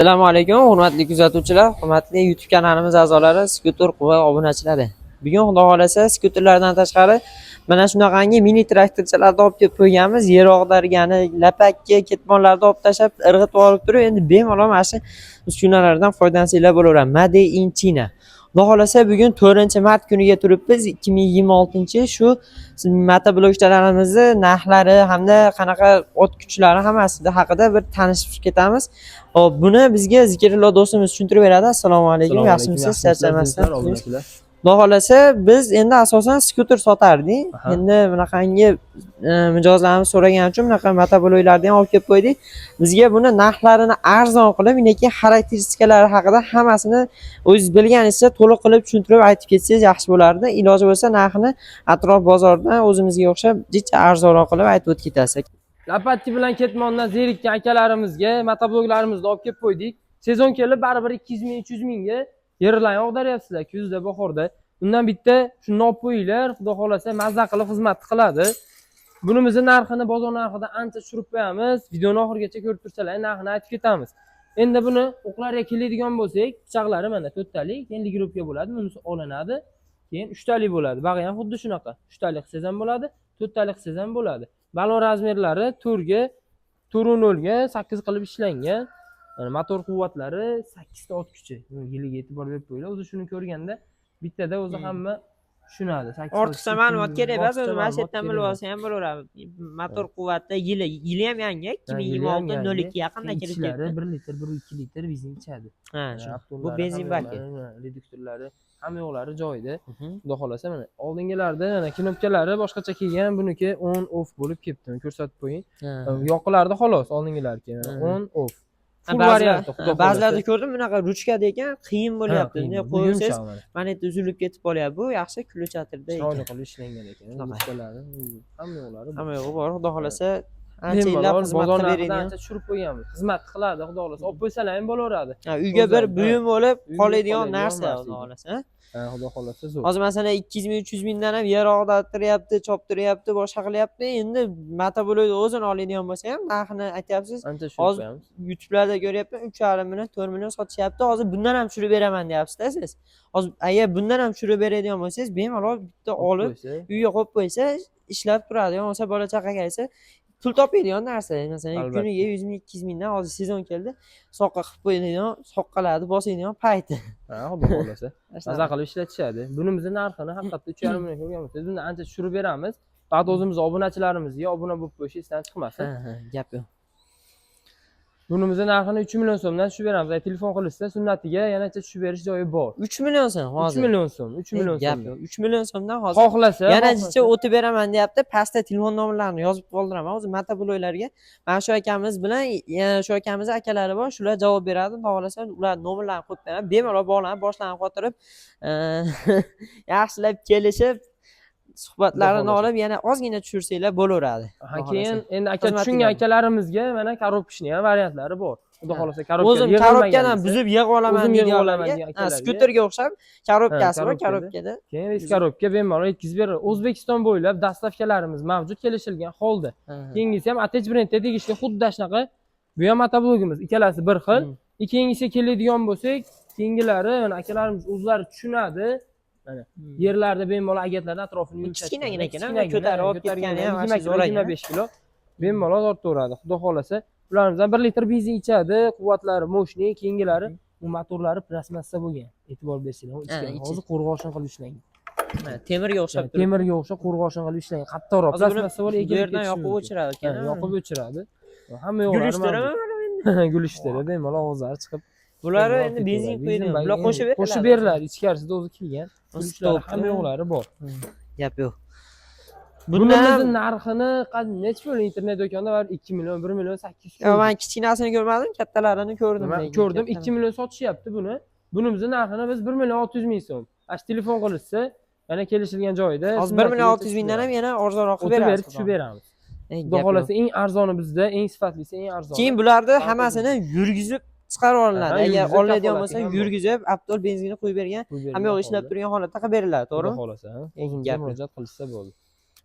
Assalomu alaykum, hurmatli kuzatuvchilar, hurmatli YouTube kanalimiz a'zolari, Skuter Quva obunachilari. Bugun, Xudo xolasa, skuterlardan tashqari mana shunaqangi mini traktorchalarni olib kelib qo'yganmiz. Yer og'dargani, lapakka, ketmonlarni olib tashlab, irg'itib olib turib, endi bemalol mana shu uskunalardan foydalansanglar bo'laveradi. Made in China. Xudo xolasa, bugun 4-mart kuniga turibmiz, 2026, shu motoblokchalarimizni narxlari hamda qanaqa ot kuchlari, hammasi haqida bir tanishib ketamiz. Xo'p, buni bizga Zikrillo do'stimiz tushuntirib beradi. Assalomu alaykum, yaxshimisiz? Charchamasdan. Obunachilar. Xudo xolasa, biz endi asosan skuter sotardik. Endi bunaqangi mijozlarimiz so'ragani uchun bunaqa motobloklarni ham olib kelib qo'ydik. Bizga buni narxlarini arzon qilib, keyin xarakteristikalar haqida hammasini o'zingiz bilganingizcha to'liq qilib tushuntirib aytib ketsangiz, yaxshi bo'lardi. Iloji bo'lsa, narxini atrof bozordan o'zimizga o'xshab jicha arzonroq qilib aytib o'tib ketasiz. Лопатка bilan ketmondan zerikkan akalarimizga motobloklarimizni olib kelib qo'ydik. Sezon kelib, baribir 200 ming, 300 mingga yerlarni og'daryapsizlar kuzda, bahorda. Undan bitta shuni olib qo'yinglar, Xudo xolasa, mazza qilib xizmat qiladi. Bunimizni narxini bozor narxidan ancha tushirib qo'yamiz. Videoni oxirigacha ko'rib tursalar, narxini aytib ketamiz. Endi buni o'qlariga keladigan bo'lsak, pichoqlari mana to'rttalik, keyin регулировка bo'ladi, bunisi olinadi. Keyin uchtalik bo'ladi. Bag'i ham xuddi shunaqa. Uchtalik qilsangiz ham bo'ladi, to'rttalik qilsangiz ham bo'ladi. Balon razmerlari 4ga, 4.0ga 8 qilib ishlangan. Mana motor quvvatlari 8 ta ot kuchi. Yiliga e'tibor berib qo'yinglar. O'zi shuni ko'rganda bittada o'zi hamma tushunadi. Sakkiz Ortiqcha ma'lumot kerak emas, o'zi ortiqcha mana shu ma'lumot yerdan kerak bilib emas. olsa ham bo'laveradi. Motor quvvati, yili ham yangi, Yili ham 2026 yangi. 02 yaqinda Keyin kelib ichlari ketdi. 1 litr, 1.2 litr benzin ichadi. Ha, shu. Bu Avtomobillar, benzin hamma baki. yo'qlari, reduktorlari, hamma yo'qlari joyida. Xudo xolasa, mana oldingilarda mana knopkalari boshqacha kelgan, buniki on off bo'lib ketdi. Ko'rsatib qo'ying. Yoqilardi xolos oldingilarki. On off. Ha, Full ba'zilar varianti, xudo ba'zilarda xohlasa. Ko'rdim, bunaqa ruchkada ekan, qiyin bo'lyapti. Ha, qiyin. Bunday Bu qo'ysangiz, yumshoq mana. Mana yerda uzilib ketib qolyapti. Bu yaxshi ключ-chatirda Chiroyli ekan. qilib ishlangan ekan. Shunaqa. Ruchkalari, hamma yo'qlari bor. Hamma yo'g'i bor, xudo xolasa, ancha yillab Bemalol xizmat bozor qilib narxidan beradigan. ancha tushirib qo'yganmiz. Xizmat qiladi, xudo xohlasa. Olib qo'ysalar ham bo'laveradi. Ha, uyga bir O'zlari, buyum bo'lib uyga qoladigan qoladigan narsa, narsa xudo ekan. xohlasa. Ha? Ha, xudo xohlasa, zo'r. Hozir, masalan, 200 ming, 300 mingdan ham yer og'dartiryapti, choptiryapti, boshqa qilyapti. Endi motoblokni o'zini oladigan bo'lsa ham, narxini aytyapsiz. Ancha tushirib Hozir qo'yamiz. YouTube'larda ko'ryapman, 3,5 million, 4 million sotishyapti. Hozir bundan ham tushirib beraman deyapsiz-da siz. Hozir agar bundan ham tushirib beradigan bo'lsangiz, bemalol bitta olib qo'ysa, uyga qo'yib qo'ysa, ishlab turadi. Yo bo'lmasa bola chaqaga esa pul topadigan narsa. Masalan, Albatta. kuniga 100 ming, 200 mingdan hozir sezon keldi. Soqqa qilib qo'yadigan, soqqalarni bosadigan payti. Ha, xudo xohlasa. Maza qilib ishlatishadi. Bunimizni narxini haqiqatda 3,5 million ko'rgan bo'lsangiz, bundan ancha tushirib beramiz. Faqat o'zimiz obunachilarimizga obuna bo'lib qo'yish esdan chiqmasin. Ha, gap yo'q. Bunimizni narxini 3 million so'mdan tushirib beramiz. Agar telefon qilishsa, sunnatiga yanacha tushib berish joyi bor. 3 million so'm 3 hozir. million so'm, 3 million Gap so'm. yo'q. 3 million so'mdan hozir Xohlasa, yana xohlasa. jicha o'tib beraman deyapti. Pastda telefon nomerlarini yozib qoldiraman. O'zi motobloklarga mana shu akamiz bilan, yana shu akamizni akalari bor, shular javob beradi. Xudo xohlasa, ular nomerlarini qo'yib beraman. Bemalol bog'lanib, boshlarini qotirib, yaxshilab kelishib, suhbatlarini Xudo xohlasa. olib, yana ozgina tushirsanglar bo'laveradi. Ha, Xudo keyin xohlasa. endi aka Xizmatinglar. Tushungan akalarimizga mana коробочный ham variantlari bor. Xudo xohlasa, коробка O'zim коробка dan buzib yig'ib olaman O'zim yig'ib deydiganlarga, olaman degan ha, akalarga. skuterga o'xshab коробка si bor, коробка da. коробка da. Keyin весь коробка bemalol yetkazib beradi. O'zbekiston bo'ylab доставка larimiz mavjud kelishilgan holda. Keyingisi ham Atech brendga tegishli, xuddi shunaqa. Bu ham motoblogimiz, ikkalasi bir xil. Keyingisiga keladigan bo'lsak, keyingilari mana akalarimiz o'zlari tushunadi. Mana yerlarda bemalol agatlarni atrofini yumshatgan. Kichkinagina ekan, Kichkinagina, ko'tarib olib ko'targan ketgani ham 20 zo'r kilo, ekan. 25 kilo bemalol tortaveradi. Xudo xohlasa, ularimiz ham 1 litr benzin ichadi, quvvatlari мощный, keyingilari bu motorlari plastmassa bo'lgan. E'tibor bersanglar, u ichgan. Ichi. Hozir qo'rg'oshin qilib ishlangan. Ha, temirga o'xshab turibdi. Temirga o'xshab qo'rg'oshin qilib ishlangan. Qattiqroq Hozir buni plastmassa bo'lib bu egilib yerdan ketishi yoqib mumkin. o'chiradi ekan. Ha, yoqib o'chiradi. Hamma yo'qlari Gulishtirami mavjud. mana endi? Gulishtiradi, bemalol ovozlari chiqib. Bulari bemalol endi ketaveradi. Benzin Benzin quyadi. bagi Bular endi qo'shib beriladi. Qo'shib beriladi, ichkarisida o'zi kelgan. Gulishlari, Stop. hamma yo'qlari bor. Gap yo'q. Bunimizni Bundan narxini necha pul internet do'konda var, 2 million, 1 million 800. Yo, men kichkinasini ko'rmadim, kattalarini ko'rdim. Man Lekin ko'rdim, kattalar- 2 million sotishyapti buni. Bunimizni narxini biz 1 million 600 ming so'm. Ash telefon qilishsa, yana kelishilgan joyida Hozir 1 million 600 mingdan ham yana arzonroq qilib o'tib berasiz. Berib tushib beramiz. Ey, Xudo gap yo'q. xohlasa, eng arzoni bizda, eng sifatlisi, eng arzoni. Keyin bularni hammasini yurgizib chiqarib olinadi. Aha, Agar yurgizib, olinadigan kafolati bo'lsa, ham bor. yurgizib, avtol benzinni quyib bergan, Qo'yib berilgan hamma yoq ishlab holda. Turgan holatda qilib beriladi, to'g'rimi? Xudo xohlasa, ha. O'zimizga Gap yo'q. Murojaat qilishsa bo'ldi.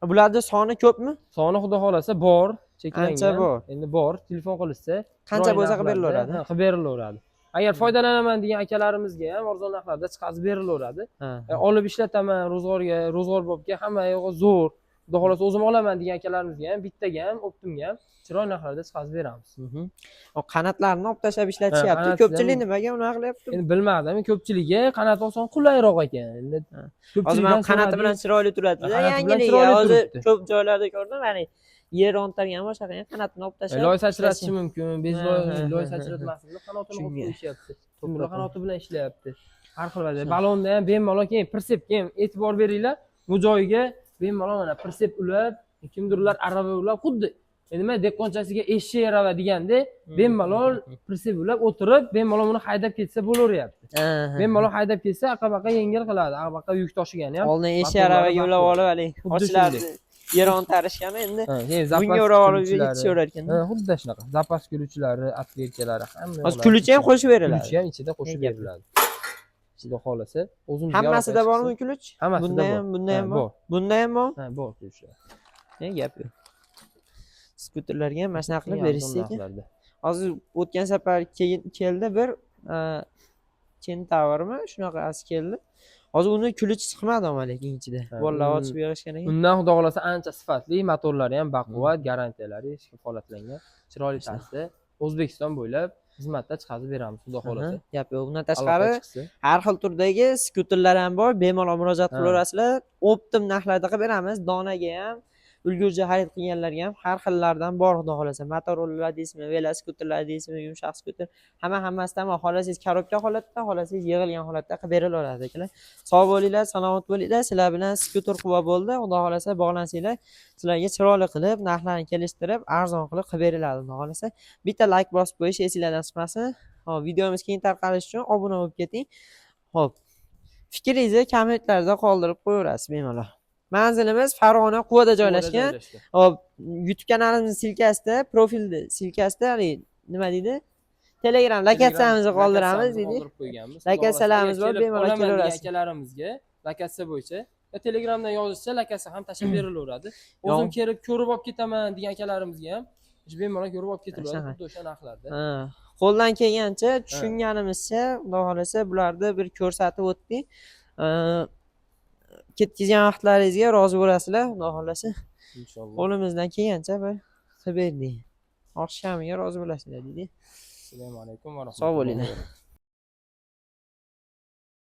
Bularni soni ko'pmi? Soni, xudo xohlasa, bor. Cheklangan. Ancha bor. Endi bor, telefon qilishsa Qancha chiroyli bo'lsa qilib narxlarda, berilaveradi. Ha, qilib berilaveradi. Agar foydalanaman degan akalarimizga ham arzon narxlarda chiqazib berilaveradi. Olib ishlataman ro'zg'orga, ro'zg'or bobga hamma yog'i zo'r. Xudo xohlasa o'zim olaman degan akalarimizga ham bittaga ham, оптом ga ham chiroyli narxlarda chiqazib beramiz. O qanotlarini olib tashlab ishlatishyapti. Qanotlar- Ko'pchilik nimaga unaqa qilyapti? Endi bilmadim, ko'pchiligiga qanot olsam qulayroq ekan. Endi Hozir mana ko'pchilikdan qanoti so'radik. bilan chiroyli turadi. Qanoti bilan Yangiligi. chiroyli Hozir turibdi. ko'p joylarda ko'rdim, ya'ni yer ontargan boshqa qilgan qanotini olib tashlab. Loy sachratishi mumkin, bez Ha, loy, ha, loy ha, ha. sachratmasin deb qanotini olib Shunga. qo'yishyapti. To'ppa Bular qanoti bilan ishlayapti. Har xil vaziyat. Balonda ham bemalol keyin прицеп ga ham e'tibor beringlar. Bu joyiga bemalol mana прицеп ulab, kimdirlar arava ulab, xuddi nima dehqonchasiga eshak arava deganda bemalol прицеп ulab o'tirib, bemalol buni haydab ketsa bo'laveryapti. Bemalol haydab ketsa, aqa-baqa yengil qiladi. Aqa-baqa yuk tashigani ham. Oldin eshak motorlari aravaga ulab baquvvat. olib haligi Xuddi ochlardi. Yer ontarishgani endi Ha, keyin zapas bunga o'rab olib ключ lari. yetishaverar ekan. Ha, xuddi shunaqa. Zapas ключ lari, отвертка lari hamma. Hozir ключ i ham qo'shib beriladi. Ключ i ham ichida qo'shib Ne gap? beriladi. Xudo xohlasa, o'zimizga Hammasida aloqa bormi chiqsa- ключ? Hammasida Bunda bor. ham, bunda Ha, ham bor. bor. Bunda ham bor. Ha, bor ключ lar. Ne gap yo'q. Skuterlarga ham mana shunaqa qilib Eng berishsa arzon ekan. narxlarda. Hozir o'tgan safar keyin keldi bir Kentavrmi shunaqasi keldi. Hozir uni ключ i chiqmadi ammo lekin ichida. Ha, Bolalar ochib yig'ishgan ekan. Undan xudo xohlasa ancha sifatli, motorlari ham baquvvat, garantiyalari kafolatlangan. Chiroyli tarzda O'zbekiston bo'ylab xizmatda chiqazib beramiz, xudo xohlasa. Gap yo'q. Bundan Aloqa tashqari chiqsa. har xil turdagi skuterlar ham bor. Bemalol murojaat Ha. qilaverasizlar. Оптом narxlarda qilib beramiz. Donaga ham, ulgurji xarid qilganlarga ham har xillardan bor xudo xohlasa. Motoroller deysizmi, veloskuterlar deysizmi, yumshoq skuter, hammasidan bor. Xohlasangiz коробка holatda, xohlasangiz yig'ilgan holatda qilib berilaveradi akalar. Sog' bo'linglar, salomat bo'linglar. Sizlar bilan Skuter Quva bo'ldi. Xudo xohlasa bog'lansanglar, sizlarga chiroyli qilib, narxlarni kelishtirib, arzon qilib qilib beriladi xudo xohlasa. Bitta layk bosib qo'yish esinglardan chiqmasin. Hop, videomiz keyin tarqalishi uchun obuna bo'lib keting. Hop. Fikringizni kommentlarda qoldirib qo'yaverasiz bemalol. Manzilimiz Farg'ona Quvada joylashgan. Hop, YouTube kanalimizning ссылка sida, profilda ссылка sida haligi nima deydi? Telegram lokatsiyamizni qoldiramiz Lokatsiyamizni deydi. qoldirib qo'yganmiz. Lokatsiyalarimiz bor, Kelib bemalol olaman degan kelaverasiz. akalarimizga lokatsiya bo'yicha va Telegramdan yozishsa lokatsiya ham tashlab berilaveradi. O'zim Yo. kelib ko'rib olib ketaman degan akalarimizga ham bemalol ko'rib olib ketaveradi Shunaqa. xuddi o'sha narxlarda. Ha, qo'ldan kelgancha tushunganimizcha xudo xohlasa bularni bir ko'rsatib o'tdik. Ketkazgan vaqtlaringizga rozi bo'lasizlar, xudo xohlasa. Inshaalloh. Qo'limizdan kelgancha bir qilib berdik. Oqshamiga rozi bo'lasizlar deydi. Assalomu alaykum va Sog' bo'linglar. rahmatullohi.